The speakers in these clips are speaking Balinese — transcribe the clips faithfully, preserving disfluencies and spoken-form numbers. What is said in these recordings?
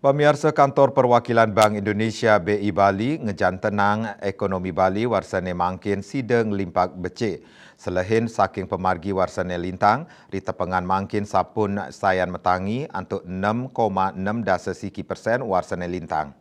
Pamiarsa, Kantor Perwakilan Bank Indonesia B I Bali ngejantenang ekonomi Bali warsane mangkin sida nglimpak becik. Selehin saking pamargi warsane lintang, ri tepengan mangkin sampun sayan matangi antuk enam koma enam dasa siki persen warsane lintang.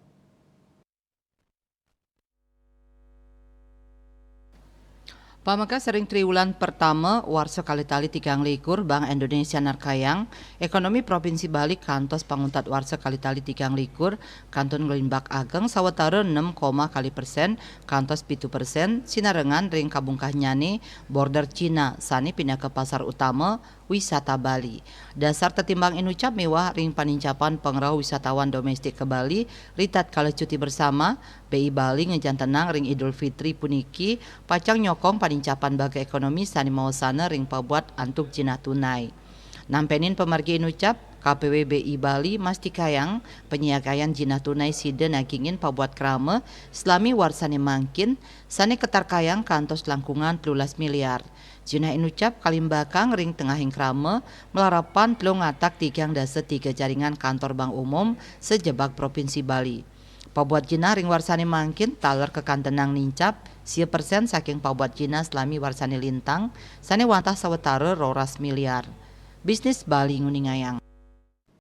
Pamekas ring triwulan pertama warsa kalih tali tigang likur, Bank Indonesia narkayang ekonomi Provinsi Bali kantos panguntat warsa kalih tali tigang likur kantun nglimbak ageng sawatara enam koma kalih persen kantos pitu persen, sinarengan ring kabungkahnyane border Cina sane pinaka pasar utama wisata Bali. Dasar tetimbang inucap miwah ring panincapan pangrauh wisatawan domestik ka Bali, ri tatkala cuti bersama, B I Bali ngejantenang ring Idul Fitri puniki pacang nyokong panincapan baga ekonomi sane mawasana ring pabuat antuk jinah tunai. Nampenin pamargi inucap, K P W B I Bali mastikayang panyiagayan jinah tunai sida nagingin pabuat krama salami warsane mangkin sane katarkayang kantos langkungan telulas miliar. Jinah inucap kalimbakang ring tengahing krama malarapan telung atak tigang dasa tiga jaringan kantor bank umum sajebag Provinsi Bali. Pabuat jinah ring warsane mangkin taler kakantenang nincap sia persen saking pabuat jinah salami warsane lintang sane wantah sawatara roras miliar. Bisnis Bali nguningayang.